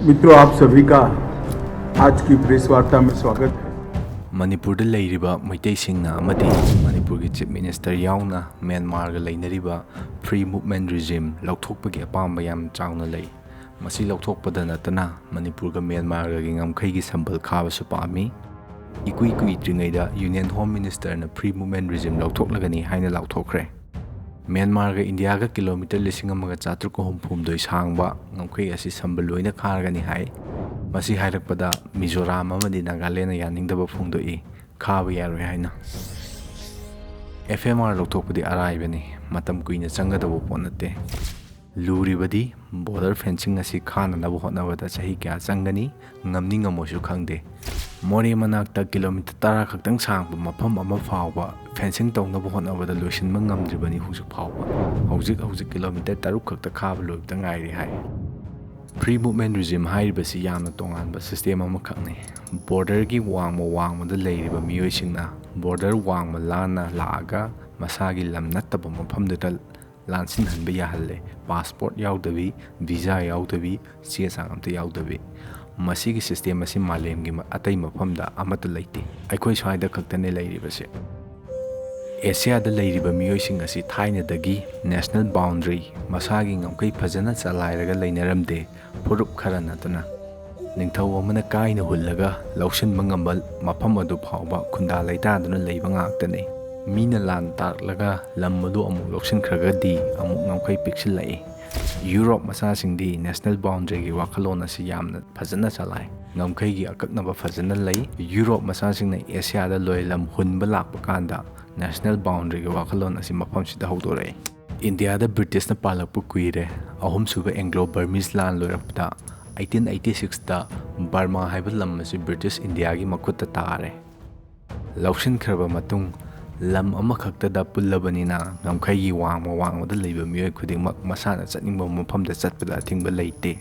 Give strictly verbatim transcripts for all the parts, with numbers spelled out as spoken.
मित्रों, आप सभी का आज की प्रेस वार्ता में स्वागत है। ꯃꯅꯤꯄꯨꯔꯗ ꯂꯩꯔꯤꯕ ꯃꯩꯇꯩꯁꯤꯡꯅ ꯑꯃꯗꯤ ꯃꯅꯤꯄꯨꯔꯒꯤ ꯆꯤꯐ ꯃꯤꯅꯤꯁꯇꯔ ꯌꯥꯎꯅ ꯃ꯭ꯌꯥꯟꯃꯥꯔꯒ ꯂꯩꯅꯔꯤꯕ ꯐ꯭ꯔꯤ ꯃꯨꯚꯃꯦꯟ ꯔꯤꯖꯤꯝ ꯂꯧꯊꯣꯛꯄꯒꯤ ꯑꯄꯥꯝꯕ ꯌꯥꯝ ꯆꯥꯎꯅ ꯂꯩ꯫ ꯃꯁꯤ ꯂꯧꯊꯣꯛꯄꯗ ꯅꯠꯇꯅ ꯃꯅꯤꯄꯨꯔꯒ ꯃ꯭ꯌꯥꯟꯃꯥꯔꯒꯒꯤ ꯉꯝꯈꯩꯒꯤ ꯁꯝꯕꯜ ꯈꯥꯕꯁꯨ ꯄꯥꯝꯃꯤ꯫ ꯏꯀꯨꯏ ꯀꯨꯏꯗ꯭ꯔꯤꯉꯩꯗ ꯌꯨꯅꯤꯌꯟ ꯍꯣꯝ ꯃꯤꯅꯤꯁꯇꯔꯅ ꯐ꯭ꯔꯤ ꯃꯨꯚꯃꯦꯟ ꯔꯤꯖꯤꯝ ꯂꯧꯊꯣꯛꯂꯒꯅꯤ ꯍꯥꯏꯅ ꯂꯥꯎꯊꯣꯛꯈ꯭ꯔꯦ꯫ ꯃ꯭ꯌꯥꯟꯃꯥꯔꯒ ꯏꯟꯗꯤꯌꯥꯒ ꯀꯤꯂꯣꯃꯤꯇꯔ ꯂꯤꯁꯤꯡ ꯑꯃꯒ ꯆꯥꯇ꯭ꯔꯨꯛ ꯍꯨꯝꯐꯨ ꯍꯨꯝꯗꯣꯏ ꯁꯥꯡꯕ ꯉꯝꯈꯩ ꯑꯁꯤ ꯁꯝꯕꯜ ꯂꯣꯏꯅ ꯈꯥꯔꯒꯅꯤ ꯍꯥꯏ꯫ ꯃꯁꯤ ꯍꯥꯏꯔꯛꯄꯗ ꯃꯤꯖꯣꯔꯥꯝ ꯑꯃꯗꯤ ꯅꯥꯒꯥꯂꯦꯟꯗꯅ ꯌꯥꯅꯤꯡꯗꯕ ꯐꯣꯡꯗꯣꯛꯏ, ꯈꯥꯕ ꯌꯥꯔꯣꯏ ꯍꯥꯏꯅ꯫ ꯑꯦꯐ ꯑꯦꯝ ꯑꯥꯔ ꯂꯧꯊꯣꯛꯄꯗꯤ ꯑꯔꯥꯏꯕꯅꯤ, ꯃꯇꯝ ꯀꯨꯏꯅ ꯆꯪꯒꯗꯕ ꯄꯣꯠ ꯅꯠꯇꯦ꯫ ꯂꯨꯔꯤꯕꯗꯤ ꯕꯣꯔꯗꯔ ꯐꯦꯟꯁꯤꯡ ꯑꯁꯤ ꯈꯥꯅꯅꯕ ꯍꯣꯠꯅꯕꯗ ꯆꯍꯤ ꯀꯌꯥ ꯆꯪꯒꯅꯤ, ꯉꯝꯅꯤ ꯉꯝꯃꯣꯏꯁꯨ ꯈꯪꯗꯦ꯫ ꯃꯣꯔꯦ ꯃꯅꯥꯛꯇ ꯀꯤꯂꯣꯃꯤꯇꯔ ꯇꯔꯥ ꯈꯛꯇꯪ ꯁꯥꯡꯕ ꯃꯐꯝ ꯑꯃ ꯐꯥꯎꯕ ꯐꯦꯟꯁꯤꯡ ꯇꯧꯅꯕ ꯍꯣꯠꯅꯕꯗ ꯂꯣꯏꯁꯤꯟꯕ ꯉꯝꯗ꯭ꯔꯤꯕꯅꯤ ꯍꯧꯖꯤꯛ ꯐꯥꯎꯕ꯫ ꯍꯧꯖꯤꯛ ꯍꯧꯖꯤꯛ ꯀꯤꯂꯣꯃꯤꯇꯔ ꯇꯔꯨꯛ ꯈꯛꯇ ꯈꯥꯕ ꯂꯣꯏꯕꯗ ꯉꯥꯏꯔꯤ ꯍꯥꯏ꯫ ꯐ꯭ꯔꯤ ꯃꯨꯚꯃꯦꯟ ꯔꯤꯖꯤꯝ ꯍꯥꯏꯔꯤꯕꯁꯤ ꯌꯥꯝꯅ ꯇꯣꯉꯥꯟꯕ ꯁꯤꯁꯇꯦꯝ ꯑꯃꯈꯛꯅꯤ꯫ ꯕꯣꯔꯗꯔꯒꯤ ꯋꯥꯡꯃ ꯋꯥꯡꯃꯗ ꯂꯩꯔꯤꯕ ꯃꯤꯑꯣꯏꯁꯤꯡꯅ ꯕꯣꯔꯗꯔ ꯋꯥꯡꯃ ꯂꯥꯟꯅ ꯂꯥꯛꯑꯒ ꯃꯁꯥꯒꯤ ꯂꯝ ꯅꯠꯇꯕ ꯃꯐꯝꯗꯨꯗ ꯂꯥꯟꯁꯤꯟꯍꯟꯕ ꯌꯥꯍꯜꯂꯦ, ꯄꯥꯁꯄꯣꯔꯠ ꯌꯥꯎꯗꯕꯤ, ꯚꯤꯖꯥ ꯌꯥꯎꯗꯕꯤ, ꯆꯦ ꯆꯥꯡ ꯑꯝꯇ ꯌꯥꯎꯗꯕꯤ꯫ ꯃꯁꯤꯒꯤ ꯁꯤꯁꯇꯦꯝ ꯑꯁꯤ ꯃꯥꯂꯦꯝꯒꯤ ꯃ-, ꯑꯇꯩ ꯃꯐꯝꯗ ꯑꯃꯠꯇ ꯂꯩꯇꯦ, ꯑꯩꯈꯣꯏ ꯁ꯭ꯋꯥꯏꯗ ꯈꯛꯇꯅꯦ ꯂꯩꯔꯤꯕꯁꯦ꯫ ꯑꯦꯁꯤꯌꯥꯗ ꯂꯩꯔꯤꯕ ꯃꯤꯑꯣꯏꯁꯤꯡ ꯑꯁꯤ ꯊꯥꯏꯅꯗꯒꯤ ꯅꯦꯁꯅꯦꯜ ꯕꯥꯎꯟꯗꯔꯤ, ꯃꯁꯥꯒꯤ ꯉꯝꯈꯩ ꯐꯖꯅ ꯆꯂꯥꯏꯔꯒ ꯂꯩꯅꯔꯝꯗꯦ, ꯐꯨꯔꯨꯞ ꯈꯔ ꯅꯠꯇꯅ꯫ ꯅꯤꯡꯊꯧ ꯑꯃꯅ ꯀꯥꯏꯅ ꯍꯨꯜꯂꯒ ꯂꯧꯁꯤꯟꯕ ꯉꯝꯕ ꯃꯐꯝ ꯑꯗꯨ ꯐꯥꯎꯕ ꯈꯨꯟꯗꯥ ꯂꯩꯇꯥꯗꯨꯅ ꯂꯩꯕ ꯉꯥꯛꯇꯅꯤ꯫ ꯃꯤꯅ ꯂꯥꯟ ꯇꯥꯛꯂꯒ ꯂꯝ ꯑꯗꯨ ꯑꯃꯨꯛ ꯂꯧꯁꯤꯟꯈ꯭ꯔꯒꯗꯤ ꯑꯃꯨꯛ ꯉꯝꯈꯩ ꯄꯤꯛꯁꯤꯜꯂꯛꯏ꯫ ꯌꯨꯔꯣꯞ ꯃꯆꯥꯁꯤꯡꯗꯤ ꯅꯦꯁꯅꯦꯜ ꯕꯥꯎꯟꯗꯔꯤꯒꯤ ꯋꯥꯈꯜꯂꯣꯟ ꯑꯁꯤ ꯌꯥꯝꯅ ꯐꯖꯅ ꯆꯂꯥꯏ꯫ ꯉꯝꯈꯩꯒꯤ ꯑꯀꯛꯅꯕ ꯐꯖꯅ ꯂꯩ꯫ ꯌꯨꯔꯣꯞ ꯃꯆꯥꯁꯤꯡꯅ ꯑꯦꯁꯤꯌꯥꯗ ꯂꯣꯏꯂꯝ ꯍꯨꯟꯕ ꯂꯥꯛꯄ ꯀꯥꯟꯗ ꯅꯦꯁꯅꯦꯜ ꯕꯥꯎꯟꯗꯔꯤꯒꯤ ꯋꯥꯈꯜꯂꯣꯟ ꯑꯁꯤ ꯃꯐꯝꯁꯤꯗ ꯍꯧꯗꯣꯔꯛꯏ꯫ ꯏꯟꯗꯤꯌꯥꯗ ꯕ꯭ꯔꯤꯇꯤꯁꯅ ꯄꯥꯜꯂꯛꯄ ꯀꯨꯏꯔꯦ꯫ ꯑꯍꯨꯝꯁꯨꯕ ꯑꯦꯡꯒ꯭ꯂꯣ ꯕꯔꯃꯤꯁ ꯂꯥꯟ ꯂꯣꯏꯔꯛꯄꯗ, eighteen eighty sixꯇ ꯕꯔꯃꯥ ꯍꯥꯏꯕ ꯂꯝ ꯑꯁꯤ ꯕ꯭ꯔꯤꯇꯤꯁ ꯏꯟꯗꯤꯌꯥꯒꯤ ꯃꯈꯨꯠꯇ ꯇꯥꯔꯦ꯫ ꯂꯧꯁꯤꯟꯈ꯭ꯔꯕ ꯃꯇꯨꯡ, ꯂꯝ ꯑꯃꯈꯛꯇꯗ ꯄꯨꯜꯂꯕꯅꯤꯅ ꯉꯝꯈꯩꯒꯤ ꯋꯥꯡꯃ ꯋꯥꯡꯃꯗ ꯂꯩꯕ ꯃꯤꯑꯣꯏ ꯈꯨꯗꯤꯡꯃꯛ ꯃꯁꯥꯅ ꯆꯠꯅꯤꯡꯕ ꯃꯐꯝꯗ ꯆꯠꯄꯗ ꯑꯊꯤꯡꯕ ꯂꯩꯇꯦ꯫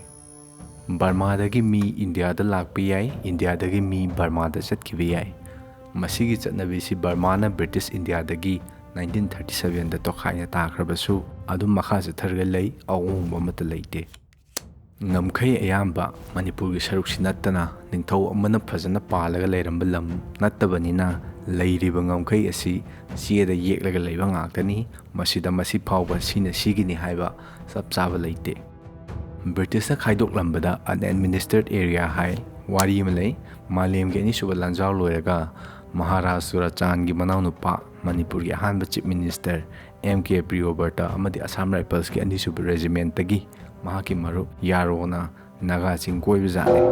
ꯕꯔꯃꯥꯗꯒꯤ ꯃꯤ ꯏꯟꯗꯤꯌꯥꯗ ꯂꯥꯛꯄ ꯌꯥꯏ, ꯏꯟꯗꯤꯌꯥꯗꯒꯤ ꯃꯤ ꯕꯔꯃꯥꯗ ꯆꯠꯈꯤꯕ ꯌꯥꯏ꯫ ꯃꯁꯤꯒꯤ ꯆꯠꯅꯕꯤꯁꯤ ꯕꯔꯃꯥꯅ ꯕ꯭ꯔꯤꯇꯤꯁ ꯏꯟꯗꯤꯌꯥꯗꯒꯤ nineteen thirty sevenꯗ ꯇꯣꯈꯥꯏꯅ ꯇꯥꯈ꯭ꯔꯕꯁꯨ, ꯑꯗꯨꯝ ꯃꯈꯥ ꯆꯠꯊꯔꯒ ꯂꯩ, ꯑꯍꯣꯡꯕ ꯑꯃꯠꯇ ꯂꯩꯇꯦ꯫ ꯉꯝꯈꯩ ꯑꯌꯥꯝꯕ ꯃꯅꯤꯄꯨꯔꯒꯤ ꯁꯔꯨꯛꯁꯤ ꯅꯠꯇꯅ ꯅꯤꯡꯊꯧ ꯑꯃꯅ ꯐꯖꯅ ꯄꯥꯜꯂꯒ ꯂꯩꯔꯝꯕ ꯂꯝ ꯅꯠꯇꯕꯅꯤꯅ, ꯂꯩꯔꯤꯕ ꯉꯝꯈꯩ ꯑꯁꯤ ꯆꯦꯗ ꯌꯦꯛꯂꯒ ꯂꯩꯕ ꯉꯥꯛꯇꯅꯤ꯫ ꯃꯁꯤꯗ ꯃꯁꯤ ꯐꯥꯎꯕ ꯁꯤꯅ ꯁꯤꯒꯤꯅꯤ ꯍꯥꯏꯕ ꯆꯞ ꯆꯥꯕ ꯂꯩꯇꯦ꯫ ꯕ꯭ꯔꯤꯇꯤꯁꯅ ꯈꯥꯏꯗꯣꯛꯂꯝꯕꯗ unadministered area ꯍꯥꯏ ꯋꯥꯔꯤ ꯑꯃ ꯂꯩ꯫ ꯃꯥꯂꯦꯝꯒꯤ ꯑꯅꯤꯁꯨꯕ ꯂꯥꯟꯖꯥꯎ ꯂꯣꯏꯔꯒ ꯃꯍꯥꯔꯥꯖ ꯆꯨꯔꯥꯆꯥꯟꯒꯤ ꯃꯅꯥꯎꯅꯨꯄꯥ, ꯃꯅꯤꯄꯨꯔꯒꯤ ꯑꯍꯥꯟꯕ Chief Minister ꯑꯦꯝ ꯀꯦ ꯄ꯭ꯔꯤꯌꯣꯕꯔꯇ ꯑꯃꯗꯤ Assam Riflesꯀꯤ ꯑꯅꯤꯁꯨꯕ Regimentꯇꯒꯤ ꯃꯍꯥꯛꯀꯤ ꯃꯔꯨꯞ ꯌꯥꯔꯣꯅ ꯅꯥꯒꯥꯁꯤꯡ ꯀꯣꯏꯕꯖꯥꯠꯅꯤ꯫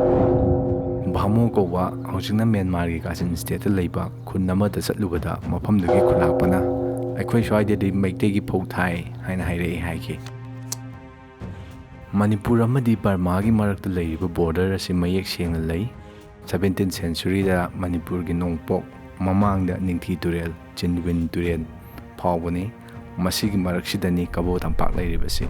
ꯚꯥꯃꯣ ꯀꯧꯕ ꯍꯧꯖꯤꯛꯅ ꯃ꯭ꯌꯥꯟꯃꯥꯔꯒꯤ ꯀꯥꯆꯤꯟ stateꯇ ꯂꯩꯕ ꯈꯨꯟ ꯑꯃꯗ ꯆꯠꯂꯨꯕꯗ ꯃꯐꯝꯗꯨꯒꯤ ꯈꯨꯂꯥꯛꯄꯅ "ꯑꯩꯈꯣꯏ ꯁ꯭ꯋꯥꯏꯗꯗꯤ ꯃꯩꯇꯩꯒꯤ ꯐꯧ ꯊꯥꯏ" ꯍꯥꯏꯅ ꯍꯥꯏꯔꯛꯏ ꯍꯥꯏꯈꯤ꯫ ꯃꯅꯤꯄꯨꯔ ꯑꯃꯗꯤ ꯕꯔꯃꯥꯒꯤ ꯃꯔꯛꯇ ꯂꯩꯔꯤꯕ border ꯑꯁꯤ ꯃꯌꯦꯛ ꯁꯦꯡꯅ ꯂꯩ꯫ Seventeenth centuryꯗ ꯃꯅꯤꯄꯨꯔꯒꯤ ꯅꯣꯡꯄꯣꯛ ꯃꯃꯥꯡꯗ ꯅꯤꯡꯊꯤ ꯇꯨꯔꯦꯜ, ꯆꯤꯟꯗ꯭ꯋꯤꯟ ꯇꯨꯔꯦꯜ ꯐꯥꯎꯕꯅꯤ꯫ ꯃꯁꯤꯒꯤ ꯃꯔꯛꯁꯤꯗꯅꯤ ꯀꯕꯣ ꯇꯝꯄꯥꯛ ꯂꯩꯔꯤꯕꯁꯤ꯫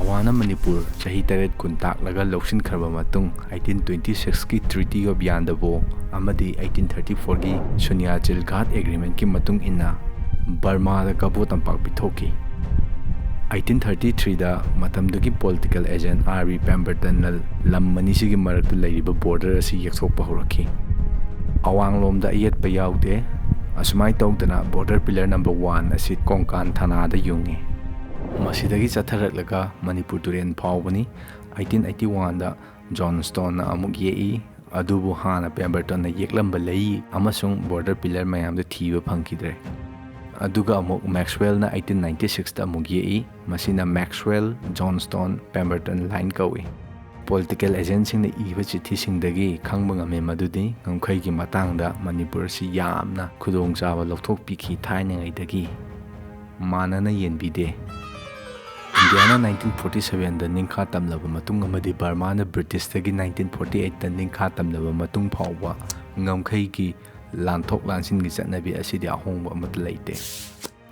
ꯑꯋꯥꯅ ꯃꯅꯤꯄꯨꯔ ꯆꯍꯤ ꯇꯔꯦꯠ ꯀꯨꯟ ꯇꯥꯛꯂꯒ ꯂꯧꯁꯤꯟꯈ꯭ꯔꯕ ꯃꯇꯨꯡ, eighteen twenty sixꯀꯤ Treaty of Yandabo ꯑꯃꯗꯤ eighteen thirty fourꯒꯤ ꯁꯨꯅ꯭ꯌꯥꯆꯤꯜ ꯘꯥꯠ Agreementꯀꯤ ꯃꯇꯨꯡ ꯏꯟꯅ ꯕꯔꯃꯥꯗ ꯀꯕꯣ ꯇꯝꯄꯥꯛ ꯄꯤꯊꯣꯛꯈꯤ꯫ Eighteen thirty threeꯗ ꯃꯇꯝꯗꯨꯒꯤ political agent R V Pembertonꯅ ꯂꯝ ꯑꯅꯤꯁꯤꯒꯤ ꯃꯔꯛꯇ ꯂꯩꯔꯤꯕ border ꯑꯁꯤ ꯌꯦꯛꯊꯣꯛꯄ ꯍꯧꯔꯛꯈꯤ꯫ ꯑꯋꯥꯡꯂꯣꯝꯗ ꯑꯌꯦꯠꯄ ꯌꯥꯎꯗꯦ꯫ ꯑꯁꯨꯃꯥꯏ ꯇꯧꯗꯅ border pillar number one ꯑꯁꯤ ꯀꯣꯡꯀꯥꯟ ꯊꯅꯥꯗ ꯌꯨꯡꯉꯤ꯫ ꯃꯁꯤꯗꯒꯤ ꯆꯠꯊꯔꯛꯂꯒ ꯃꯅꯤꯄꯨꯔ ꯇꯨꯔꯦꯜ ꯐꯥꯎꯕꯅꯤ꯫ Eighteen eighty oneꯗ Johnstonꯅ ꯑꯃꯨꯛ ꯌꯦꯛꯏ, ꯑꯗꯨꯕꯨ ꯍꯥꯟꯅ Pembertonꯅ ꯌꯦꯛꯂꯝꯕ ꯂꯩ ꯑꯃꯁꯨꯡ border pillar ꯃꯌꯥꯝꯗꯨ ꯊꯤꯕ ꯐꯪꯈꯤꯗ꯭ꯔꯦ꯫ ꯑꯗꯨꯒ ꯑꯃꯨꯛ Maxwellꯅ eighteen ninety sixꯇ ꯑꯃꯨꯛ ꯌꯦꯛꯏ, ꯃꯁꯤꯅ Maxwell, Johnston, Pemberton line ꯀꯧꯏ꯫ Political agentꯁꯤꯡꯅ ꯏꯕ ꯆꯤꯊꯤꯁꯤꯡꯗꯒꯤ ꯈꯪꯕ ꯉꯝꯃꯤ ꯃꯗꯨꯗꯤ ꯉꯝꯈꯩꯒꯤ ꯃꯇꯥꯡꯗ ꯃꯅꯤꯄꯨꯔ ꯑꯁꯤ ꯌꯥꯝꯅ ꯈꯨꯗꯣꯡꯆꯥꯕ ꯂꯧꯊꯣꯛꯄꯤꯈꯤ ꯊꯥꯏꯅꯉꯩꯗꯒꯤ꯫ ꯃꯥꯟꯅꯅ ꯌꯦꯟꯕꯤꯗꯦ꯫ ꯏꯟꯗꯤꯌꯥꯅ nineteen forty sevenꯗ ꯅꯤꯡꯈꯥ ꯇꯝꯂꯕ ꯃꯇꯨꯡ ꯑꯃꯗꯤ ꯕꯔꯃꯥꯅ ꯕ꯭ꯔꯤꯇꯤꯁꯇꯒꯤ nineteen forty eightꯇ ꯅꯤꯡꯈꯥ ꯇꯝꯂꯕ ꯃꯇꯨꯡ ꯐꯥꯎꯕ ꯉꯝꯈꯩꯒꯤ ꯂꯥꯟꯊꯣꯛ ꯂꯥꯟꯁꯤꯟꯒꯤ ꯆꯠꯅꯕꯤ ꯑꯁꯤꯗꯤ ꯑꯍꯣꯡꯕ ꯑꯃꯠꯇ ꯂꯩꯇꯦ꯫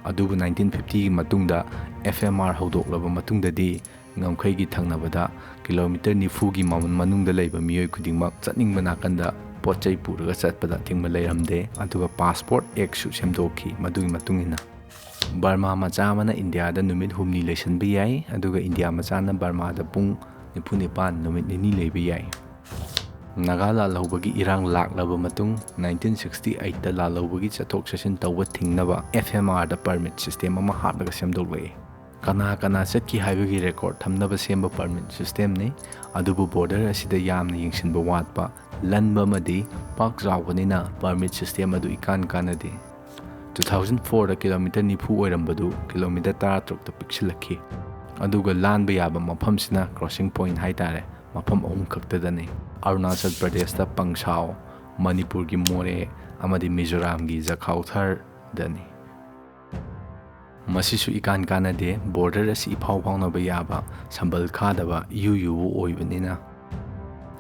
ꯑꯗꯨꯕꯨ nineteen fiftyꯒꯤ ꯃꯇꯨꯡꯗ F M R ꯍꯧꯗꯣꯛꯂꯕ ꯃꯇꯨꯡꯗꯗꯤ ꯉꯝꯈꯩꯒꯤ ꯊꯪꯅꯕꯗ kilometre ꯅꯤꯐꯨꯒꯤ ꯃꯃꯟ ꯃꯅꯨꯡꯗ ꯂꯩꯕ ꯃꯤꯑꯣꯏ ꯈꯨꯗꯤꯡꯃꯛ ꯆꯠꯅꯤꯡꯕ ꯅꯥꯀꯟꯗ ꯄꯣꯠ ꯆꯩ ꯄꯨꯔꯒ ꯆꯠꯄꯗ ꯑꯊꯤꯡꯕ ꯂꯩꯔꯝꯗꯦ꯫ ꯑꯗꯨꯒ Passport Actꯁꯨ ꯁꯦꯝꯗꯣꯛꯈꯤ꯫ ꯃꯗꯨꯒꯤ ꯃꯇꯨꯡ ꯏꯟꯅ ꯕꯔꯃꯥ ꯃꯆꯥ ꯑꯃꯅ ꯏꯟꯗꯤꯌꯥꯗ ꯅꯨꯃꯤꯠ ꯍꯨꯝꯅꯤ ꯂꯩꯁꯟꯕ ꯌꯥꯏ, ꯑꯗꯨꯒ ꯏꯟꯗꯤꯌꯥ ꯃꯆꯥꯅ ꯕꯔꯃꯥꯗ ꯄꯨꯡ ꯅꯤꯐꯨ ꯅꯤꯄꯥꯟ, ꯅꯨꯃꯤꯠ ꯅꯤꯅꯤ ꯂꯩꯕ ꯌꯥꯏ꯫ ꯅꯥꯒꯥ ꯂꯥꯜꯍꯧꯕꯒꯤ ꯏꯔꯥꯡ ꯂꯥꯛꯂꯕ ꯃꯇꯨꯡ, ꯅꯥꯏꯟꯇꯤꯟ ꯁꯤꯛꯁꯇꯤ ꯑꯩꯠꯇ ꯂꯥꯜꯍꯧꯕꯒꯒꯤ ꯆꯠꯊꯣꯛ ꯆꯠꯁꯤꯟ ꯇꯧꯕ ꯊꯤꯡꯅꯕ F M Rꯗ permit system ꯑꯃ ꯍꯥꯞꯂꯒ ꯁꯦꯝꯗꯣꯛꯂꯛꯏ꯫ ꯀꯅꯥ ꯀꯅꯥ ꯆꯠꯈꯤ ꯍꯥꯏꯕꯒꯤ record ꯊꯝꯅꯕ ꯁꯦꯝꯕ permit systemꯅꯤ꯫ ꯑꯗꯨꯕꯨ border ꯑꯁꯤꯗ ꯌꯥꯝꯅ ꯌꯦꯡꯁꯤꯟꯕ ꯋꯥꯠꯄ, ꯂꯟꯕ ꯑꯃꯗꯤ ꯄꯥꯛ ꯆꯥꯎꯕꯅꯤꯅ permit system ꯑꯗꯨ ꯏꯀꯥꯟ ꯀꯥꯟꯅꯗꯦ꯫ Two thousand fourꯗ kilometre ꯅꯤꯐꯨ ꯑꯣꯏꯔꯝꯕꯗꯨ kilometre ꯇꯔꯥꯇꯔꯨꯛꯇ ꯄꯤꯛꯁꯤꯜꯂꯛꯈꯤ꯫ ꯑꯗꯨꯒ ꯂꯥꯟꯕ ꯌꯥꯕ ꯃꯐꯝꯁꯤꯅ crossing point ꯍꯥꯏꯇꯥꯔꯦ, ꯃꯐꯝ ꯑꯍꯨꯝ ꯈꯛꯇꯗꯅꯤ: ꯑꯔꯨꯅꯥꯆꯜ ꯄ꯭ꯔꯗꯦꯁꯇ ꯄꯪꯁꯥꯎ, ꯃꯅꯤꯄꯨꯔꯒꯤ ꯃꯣꯔꯦ ꯑꯃꯗꯤ ꯃꯤꯖꯣꯔꯥꯝꯒꯤ ꯖꯈꯥꯎꯊꯔꯗꯅꯤ꯫ ꯃꯁꯤꯁꯨ ꯏꯀꯥꯟ ꯀꯥꯟꯅꯗꯦ꯫ Border ꯑꯁꯤ ꯏꯐꯥꯎ ꯐꯥꯎꯅꯕ ꯌꯥꯕ ꯁꯝꯕꯜ ꯈꯥꯗꯕ ꯏꯌꯨ ꯌꯨꯕ ꯑꯣꯏꯕꯅꯤꯅ꯫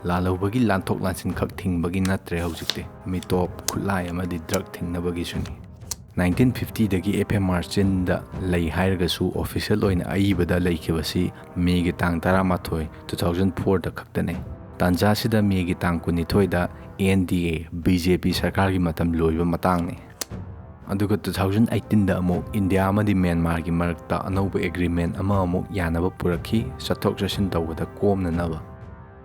ꯂꯥꯜꯍꯧꯕꯒꯤ ꯂꯥꯟꯊꯣꯛ ꯂꯥꯟꯁꯤꯟ ꯈꯛ ꯊꯤꯡꯕꯒꯤ ꯅꯠꯇ꯭ꯔꯦ ꯍꯧꯖꯤꯛꯇꯤ, ꯃꯤꯇꯣꯞ, ꯈꯨꯠꯂꯥꯏ ꯑꯃꯗꯤ drug ꯊꯤꯡꯅꯕꯒꯤꯁꯨꯅꯤ꯫ Nineteen fiftyꯗꯒꯤ F M R ꯆꯤꯟꯗ ꯂꯩ ꯍꯥꯏꯔꯒꯁꯨ, official ꯑꯣꯏꯅ ꯑꯏꯕꯗ ꯂꯩꯈꯤꯕꯁꯤ ꯃꯦꯒꯤ ꯇꯥꯡ ꯇꯔꯥꯃꯥꯊꯣꯏ, two thousand fourꯗ ꯈꯛꯇꯅꯤ꯫ ꯇꯥꯟꯖꯥꯁꯤꯗ ꯃꯦꯒꯤ ꯇꯥꯡ ꯀꯨꯟꯅꯤꯊꯣꯏꯗ N D A, B J P ꯁꯔꯀꯥꯔꯒꯤ ꯃꯇꯝ ꯂꯣꯏꯕ ꯃꯇꯥꯡꯅꯤ꯫ ꯑꯗꯨꯒ two thousand eighteenꯗ ꯑꯃꯨꯛ ꯏꯟꯗꯤꯌꯥ ꯑꯃꯗꯤ ꯃ꯭ꯌꯥꯟꯃꯥꯔꯒꯤ ꯃꯔꯛꯇ ꯑꯅꯧꯕ agreement ꯑꯃ ꯑꯃꯨꯛ ꯌꯥꯅꯕ ꯄꯨꯔꯛꯈꯤ꯫ ꯆꯠꯊꯣꯛ ꯆꯠꯁꯤꯟ ꯇꯧꯕꯗ ꯀꯣꯝꯅꯅꯕ꯫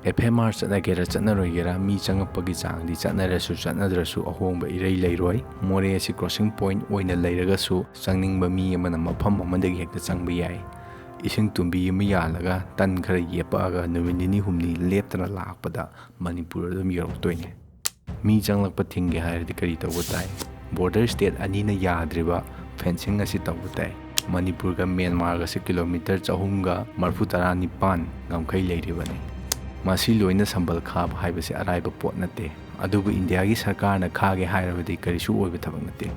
F M R ꯆꯠꯅꯒꯦꯔꯥ ꯆꯠꯅꯔꯣꯏꯒꯦꯔꯥ, ꯃꯤ ꯆꯪꯉꯛꯄꯒꯤ ꯆꯥꯡꯗꯤ ꯆꯠꯅꯔꯁꯨ ꯆꯠꯅꯗ꯭ꯔꯁꯨ ꯑꯍꯣꯡꯕ ꯏꯔꯩ ꯂꯩꯔꯣꯏ꯫ ꯃꯣꯔꯦ ꯑꯁꯤ crossing point ꯑꯣꯏꯅ ꯂꯩꯔꯒꯁꯨ, ꯆꯪꯅꯤꯡꯕ ꯃꯤ ꯑꯃꯅ ꯃꯐꯝ ꯑꯃꯗꯒꯤ ꯍꯦꯛꯇ ꯆꯪꯕ ꯌꯥꯏ꯫ ꯏꯁꯤꯡ ꯇꯨꯝꯕꯤ ꯑꯃ ꯌꯥꯜꯂꯒ, ꯇꯟ ꯈꯔ ꯌꯦꯞꯄꯛꯑꯒ, ꯅꯨꯃꯤꯠ ꯅꯤꯅꯤ ꯍꯨꯝꯅꯤ ꯂꯦꯞꯇꯅ ꯂꯥꯛꯄꯗ ꯃꯅꯤꯄꯨꯔ ꯑꯗꯨꯝ ꯌꯧꯔꯛꯇꯣꯏꯅꯦ꯫ ꯃꯤ ꯆꯪꯂꯛꯄ ꯊꯤꯡꯒꯦ ꯍꯥꯏꯔꯗꯤ ꯀꯔꯤ ꯇꯧꯕ ꯇꯥꯏ? Border state ꯑꯅꯤꯅ ꯌꯥꯗ꯭ꯔꯤꯕ fencing ꯑꯁꯤ ꯇꯧꯕ ꯇꯥꯏ꯫ ꯃꯅꯤꯄꯨꯔꯒ ꯃ꯭ꯌꯥꯟꯃꯥꯔꯒꯁꯤ kilometre ꯆꯍꯨꯝꯒ ꯃꯔꯐꯨ ꯇꯔꯥ ꯅꯤꯄꯥꯟ ꯉꯝꯈꯩ ꯂꯩꯔꯤꯕꯅꯤ꯫ ꯃꯁꯤ ꯂꯣꯏꯅ ꯁꯝꯕꯜ ꯈꯥꯕ ꯍꯥꯏꯕꯁꯤ ꯑꯔꯥꯏꯕ ꯄꯣꯠ ꯅꯠꯇꯦ꯫ ꯑꯗꯨꯕꯨ ꯏꯟꯗꯤꯌꯥꯒꯤ ꯁꯔꯀꯥꯔꯅ ꯈꯥꯒꯦ ꯍꯥꯏꯔꯕꯗꯤ ꯀꯔꯤꯁꯨ ꯑꯣꯏꯕ ꯊꯕꯛ ꯅꯠꯇꯦ꯫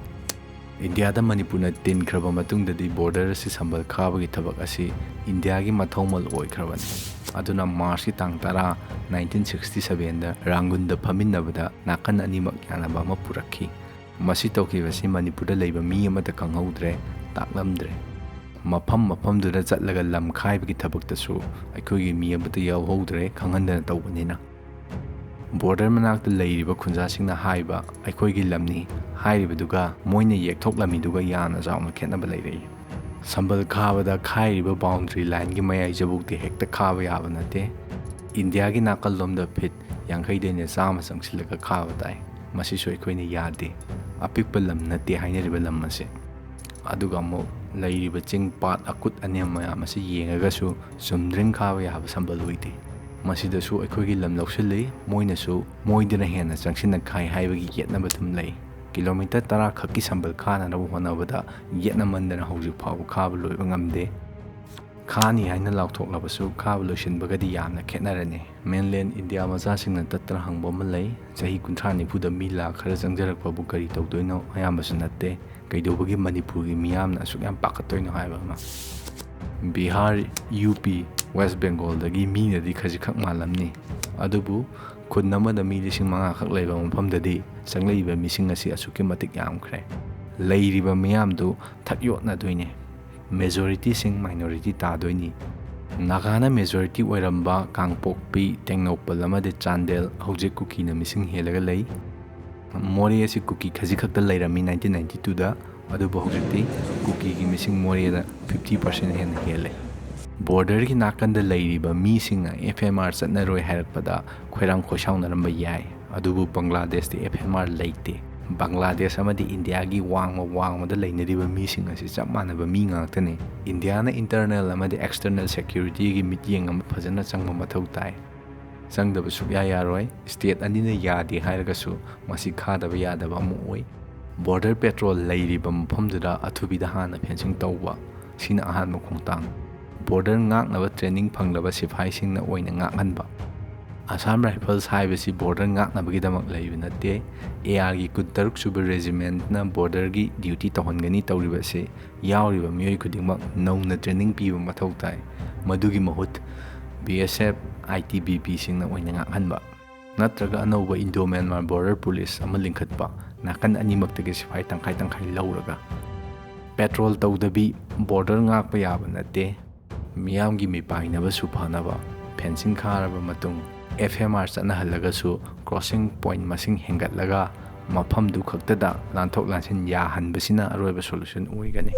ꯏꯟꯗꯤꯌꯥꯗ ꯃꯅꯤꯄꯨꯔꯅ ꯇꯤꯟꯈ꯭ꯔꯕ ꯃꯇꯨꯡꯗꯗꯤ border ꯑꯁꯤ ꯁꯝꯕꯜ ꯈꯥꯕꯒꯤ ꯊꯕꯛ ꯑꯁꯤ ꯏꯟꯗꯤꯌꯥꯒꯤ ꯃꯊꯧꯃꯜ ꯑꯣꯏꯈ꯭ꯔꯕꯅꯤ꯫ ꯑꯗꯨꯅ Marchꯀꯤ ꯇꯥꯡ ꯇꯔꯥ, nineteen sixty sevenꯗ ꯔꯥꯡꯒꯨꯟꯗ ꯐꯝꯃꯤꯟꯅꯕꯗ ꯅꯥꯀꯟ ꯑꯅꯤꯃꯛ ꯌꯥꯅꯕ ꯑꯃ ꯄꯨꯔꯛꯈꯤ꯫ ꯃꯁꯤ ꯇꯧꯈꯤꯕꯁꯤ ꯃꯅꯤꯄꯨꯔꯗ ꯂꯩꯕ ꯃꯤ ꯑꯃꯠꯇ ꯈꯪꯍꯧꯗ꯭ꯔꯦ, ꯇꯥꯛꯂꯝꯗ꯭ꯔꯦ꯫ ꯃꯐꯝ ꯃꯐꯝꯗꯨꯗ ꯆꯠꯂꯒ ꯂꯝ ꯈꯥꯏꯕꯒꯤ ꯊꯕꯛꯇꯁꯨ ꯑꯩꯈꯣꯏꯒꯤ ꯃꯤ ꯑꯃꯠꯇ ꯌꯥꯎꯍꯧꯗ꯭ꯔꯦ, ꯈꯪꯍꯟꯗꯅ ꯇꯧꯕꯅꯤꯅ꯫ ꯕꯣꯔꯗꯔ ꯃꯅꯥꯛꯇ ꯂꯩꯔꯤꯕ ꯈꯨꯟꯖꯥꯁꯤꯡꯅ ꯍꯥꯏꯕ "ꯑꯩꯈꯣꯏꯒꯤ ꯂꯝꯅꯤ" ꯍꯥꯏꯔꯤꯕꯗꯨꯒ ꯃꯣꯏꯅ ꯌꯦꯛꯊꯣꯛꯂꯝꯃꯤꯗꯨꯒ ꯌꯥꯝꯅ ꯆꯥꯎꯅ ꯈꯦꯠꯅꯕ ꯂꯩꯔꯛꯏ꯫ ꯁꯝꯕꯜ ꯈꯥꯕꯗ ꯈꯥꯏꯔꯤꯕ ꯕꯥꯎꯟꯗꯔꯤ ꯂꯥꯏꯟꯒꯤ ꯃꯌꯥꯏ ꯆꯕꯨꯛꯇꯤ ꯍꯦꯛꯇ ꯈꯥꯕ ꯌꯥꯕ ꯅꯠꯇꯦ꯫ ꯏꯟꯗꯤꯌꯥꯒꯤ ꯅꯥꯀꯜꯂꯣꯝꯗ ꯐꯤꯠ ꯌꯥꯡꯈꯩꯗꯩꯅ ꯆꯥꯝꯃ ꯆꯪꯁꯤꯜꯂꯒ ꯈꯥꯕ ꯇꯥꯏ꯫ ꯃꯁꯤꯁꯨ ꯑꯩꯈꯣꯏꯅ ꯌꯥꯗꯦ꯫ ꯑꯄꯤꯛꯄ ꯂꯝ ꯅꯠꯇꯦ ꯍꯥꯏꯅꯔꯤꯕ ꯂꯝ ꯑꯁꯤ꯫ ꯑꯗꯨꯒ ꯑꯃꯨꯛ ꯂꯩꯔꯤꯕ ꯆꯤꯡ ꯄꯥꯠ ꯑꯀꯨꯠ ꯑꯅꯦꯝ ꯃꯌꯥꯝ ꯑꯁꯤ ꯌꯦꯡꯉꯒꯁꯨ ꯆꯨꯝꯗ꯭ꯔꯤꯡ ꯈꯥꯕ ꯌꯥꯕ ꯁꯝꯕꯜ ꯑꯣꯏꯗꯦ꯫ ꯃꯁꯤꯗꯁꯨ ꯑꯩꯈꯣꯏꯒꯤ ꯂꯝ ꯂꯧꯁꯤꯜꯂꯤ, ꯃꯣꯏꯅꯁꯨ ꯃꯣꯏꯗꯅ ꯍꯦꯟꯅ ꯆꯪꯁꯤꯟꯅ ꯈꯥꯏ ꯍꯥꯏꯕꯒꯤ ꯌꯦꯠꯅꯕ ꯑꯗꯨꯝ ꯂꯩ꯫ ꯀꯤꯂꯣꯃꯤꯇꯔ ꯇꯔꯥ ꯈꯛꯀꯤ ꯁꯝꯕꯜ ꯈꯥꯅꯅꯕ ꯍꯣꯠꯅꯕꯗ ꯌꯦꯠꯅꯃꯟꯗꯅ ꯍꯧꯖꯤꯛ ꯐꯥꯎꯕ ꯈꯥꯕ ꯂꯣꯏꯕ ꯉꯝꯗꯦ꯫ ꯈꯥꯅꯤ ꯍꯥꯏꯅ ꯂꯥꯎꯊꯣꯛꯂꯕꯁꯨ ꯈꯥꯕ ꯂꯣꯏꯁꯤꯟꯕꯒꯗꯤ ꯌꯥꯝꯅ ꯈꯦꯠꯅꯔꯅꯤ꯫ ꯃꯦꯟꯂꯦꯟ ꯏꯟꯗꯤꯌꯥ ꯃꯆꯥꯁꯤꯡꯅ ꯇꯠꯇꯅ ꯍꯪꯕ ꯑꯃ ꯂꯩ, "ꯆꯍꯤ ꯀꯨꯟꯊ꯭ꯔꯥ ꯅꯤꯐꯨꯗ ꯃꯤ ꯂꯥꯛ ꯈꯔ ꯆꯪꯖꯔꯛꯄꯕꯨ ꯀꯔꯤ ꯇꯧꯗꯣꯏꯅꯣ? ꯑꯌꯥꯝꯕꯁꯨ ꯅꯠꯇꯦ꯫ ꯀꯩꯗꯧꯕꯒꯤ ꯃꯅꯤꯄꯨꯔꯒꯤ ꯃꯤꯌꯥꯝꯅ ꯑꯁꯨꯛ ꯌꯥꯝ ꯄꯥꯈꯠꯇꯣꯏꯅꯣ?" ꯍꯥꯏꯕ ꯑꯃ꯫ ꯕꯤꯍꯥꯔ, ꯌꯨ ꯄꯤ, ꯋꯦꯁ ꯕꯦꯡꯒꯣꯜꯗꯒꯤ ꯃꯤꯅꯗꯤ ꯈꯖꯤꯛꯈꯛ ꯃꯥꯜꯂꯝꯅꯤ, ꯑꯗꯨꯕꯨ ꯈꯨꯟ ꯑꯃꯗ ꯃꯤ ꯂꯤꯁꯤꯡ ꯃꯉꯥꯈꯛ ꯂꯩꯕ ꯃꯐꯝꯗꯗꯤ ꯆꯪꯂꯛꯏꯕ ꯃꯤꯁꯤꯡ ꯑꯁꯤ ꯑꯁꯨꯛꯀꯤ ꯃꯇꯤꯛ ꯌꯥꯝꯈ꯭ꯔꯦ꯫ ꯂꯩꯔꯤꯕ ꯃꯤꯌꯥꯝꯗꯨ ꯊꯛ ꯌꯣꯠꯅꯗꯣꯏꯅꯤ꯫ ꯃꯦꯖꯣꯔꯤꯇꯤꯁꯤꯡ ꯃꯥꯏꯅꯣꯔꯤꯇꯤ ꯇꯥꯗꯣꯏꯅꯤ꯫ ꯅꯥꯒꯥꯅ ꯃꯦꯖꯣꯔꯤꯇꯤ ꯑꯣꯏꯔꯝꯕ ꯀꯥꯡꯄꯣꯛꯄꯤ, ꯇꯦꯡꯅꯧꯄꯜ ꯑꯃꯗꯤ ꯆꯥꯟꯗꯦꯜ ꯍꯧꯖꯤꯛ ꯀꯨꯀꯤꯅ ꯃꯤꯁꯤꯡ ꯍꯦꯜꯂꯒ ꯂꯩ꯫ ꯃꯣꯔꯦ ꯑꯁꯤ ꯀꯨꯀꯤ ꯈꯖꯤꯛꯈꯛꯇ ꯂꯩꯔꯝꯃꯤ ꯅꯥꯏꯟꯇꯤꯟ ꯅꯥꯏꯟꯇꯤ ꯇꯨꯗ, ꯑꯗꯨꯕꯨ ꯍꯧꯖꯤꯛꯇꯤ ꯀꯨꯀꯤꯒꯤ ꯃꯤꯁꯤꯡ ꯃꯣꯔꯦꯗ ꯐꯤꯐꯇꯤ ꯄꯥꯔꯁꯦꯟ ꯍꯦꯟꯅ ꯍꯦꯜꯂꯦ꯫ ꯕꯣꯔꯗꯔꯒꯤ ꯅꯥꯀꯟꯗ ꯂꯩꯔꯤꯕ ꯃꯤꯁꯤꯡꯅ ꯑꯦꯐ ꯑꯦꯝ ꯑꯥꯔ ꯆꯠꯅꯔꯣꯏ ꯍꯥꯏꯔꯛꯄꯗ ꯈꯣꯏꯔꯥꯡ ꯈꯣꯏꯁꯥꯎꯅꯔꯝꯕ ꯌꯥꯏ, ꯑꯗꯨꯕꯨ ꯕꯪꯒ꯭ꯂꯥꯗꯦꯁꯇꯤ ꯑꯦꯐ ꯑꯦꯝ ꯑꯥꯔ ꯂꯩꯇꯦ꯫ ꯕꯪꯒ꯭ꯂꯥꯗꯦꯁ ꯑꯃꯗꯤ ꯏꯟꯗꯤꯌꯥꯒꯤ ꯋꯥꯡꯃ ꯋꯥꯡꯃꯗ ꯂꯩꯅꯔꯤꯕ ꯃꯤꯁꯤꯡ ꯑꯁꯤ ꯆꯞ ꯃꯥꯟꯅꯕ ꯃꯤ ꯉꯥꯛꯇꯅꯤ꯫ ꯏꯟꯗꯤꯌꯥꯅ ꯏꯟꯇꯔꯅꯦꯜ ꯑꯃꯗꯤ ꯑꯦꯛꯁꯇꯔꯅꯦꯜ ꯁꯦꯀ꯭ꯌꯨꯔꯤꯇꯤꯒꯤ ꯃꯤꯠꯌꯦꯡ ꯑꯃ ꯐꯖꯅ ꯆꯪꯕ ꯃꯊꯧ ꯇꯥꯏ꯫ ꯆꯪꯗꯕ ꯁꯨꯛꯌꯥ ꯌꯥꯔꯣꯏ꯫ ꯁ꯭ꯇꯦꯠ ꯑꯅꯤꯅ ꯌꯥꯗꯦ ꯍꯥꯏꯔꯒꯁꯨ ꯃꯁꯤ ꯈꯥꯗꯕ ꯌꯥꯗꯕ ꯑꯃ ꯑꯣꯏ꯫ ꯕꯣꯔꯗꯔ ꯄꯦꯇ꯭ꯔꯣꯜ ꯂꯩꯔꯤꯕ ꯃꯐꯝꯗꯨꯗ ꯑꯊꯨꯕꯤꯗ ꯍꯥꯟꯅ ꯐꯦꯟꯁꯤꯡ ꯇꯧꯕ, ꯁꯤꯅ ꯑꯍꯥꯟꯕ ꯈꯣꯡꯊꯥꯡ꯫ ꯕꯣꯔꯗꯔ ꯉꯥꯛꯅꯕ ꯇ꯭ꯔꯦꯅꯤꯡ ꯐꯪꯂꯕ ꯁꯤꯐꯥꯏꯁꯤꯡꯅ ꯑꯣꯏꯅ ꯉꯥꯛꯍꯟꯕ꯫ ꯑꯁꯥꯝ ꯔꯥꯏꯐꯜꯁ ꯍꯥꯏꯕꯁꯤ ꯕꯣꯔꯗꯔ ꯉꯥꯛꯅꯕꯒꯤꯗꯃꯛ ꯂꯩꯕ ꯅꯠꯇꯦ꯫ ꯑꯦ ꯑꯥꯔꯒꯤ ꯀꯨꯟꯇꯔꯨꯛ ꯁꯨꯕ ꯔꯦꯖꯤꯃꯦꯟꯠꯅ ꯕꯣꯔꯗꯔꯒꯤ ꯗ꯭ꯌꯨꯇꯤ ꯇꯧꯍꯟꯒꯅꯤ ꯇꯧꯔꯤꯕ ꯑꯁꯤ ꯌꯥꯎꯔꯤꯕ ꯃꯤꯑꯣꯏ ꯈꯨꯗꯤꯡꯃꯛ ꯅꯧꯅ ꯇ꯭ꯔꯦꯅꯤꯡ ꯄꯤꯕ ꯃꯊꯧ ꯇꯥꯏ꯫ ꯃꯗꯨꯒꯤ ꯃꯍꯨꯠ ꯕꯤ ꯑꯦꯁ ꯑꯦꯐ, ꯑꯥꯏ ꯇꯤ ꯕꯤ ꯄꯤꯁꯤꯡꯅ ꯑꯣꯏꯅ ꯉꯥꯛꯍꯟꯕ꯫ ꯅꯠꯇ꯭ꯔꯒ ꯑꯅꯧꯕ ꯏꯟꯗꯣ ꯃ꯭ꯌꯥꯟꯃꯥꯔ ꯕꯣꯔꯗꯔ ꯄꯨꯂꯤꯁ ꯑꯃ ꯂꯤꯡꯈꯠꯄ, ꯅꯥꯀꯟ ꯑꯅꯤꯃꯛꯇꯒꯤ ꯁꯤꯐꯥꯏ ꯇꯪꯈꯥꯏ ꯇꯪꯈꯥꯏ ꯂꯧꯔꯒ꯫ ꯄꯦꯇ꯭ꯔꯣꯜ ꯇꯧꯗꯕꯤ ꯕꯣꯔꯗꯔ ꯉꯥꯛꯄ ꯌꯥꯕ ꯅꯠꯇꯦ꯫ ꯃꯤꯌꯥꯝꯒꯤ ꯃꯤꯄꯥꯏꯅꯕꯁꯨ ꯐꯅꯕ ꯐꯦꯟꯁꯤꯡ ꯈꯥꯔꯕ ꯃꯇꯨꯡ, ꯑꯦꯐ ꯑꯦꯝ ꯑꯥꯔ ꯆꯠꯅꯍꯜꯂꯒꯁꯨ ꯀ꯭ꯔꯣꯁꯤꯡ ꯄꯣꯏꯟ ꯃꯁꯤꯡ ꯍꯦꯟꯒꯠꯂꯒ ꯃꯐꯝꯗꯨ ꯈꯛꯇꯗ ꯂꯥꯟꯊꯣꯛ ꯂꯥꯟꯁꯤꯟ ꯌꯥꯍꯟꯕꯁꯤꯅ ꯑꯔꯣꯏꯕ ꯁꯣꯂꯨꯁꯟ ꯑꯣꯏꯒꯅꯤ꯫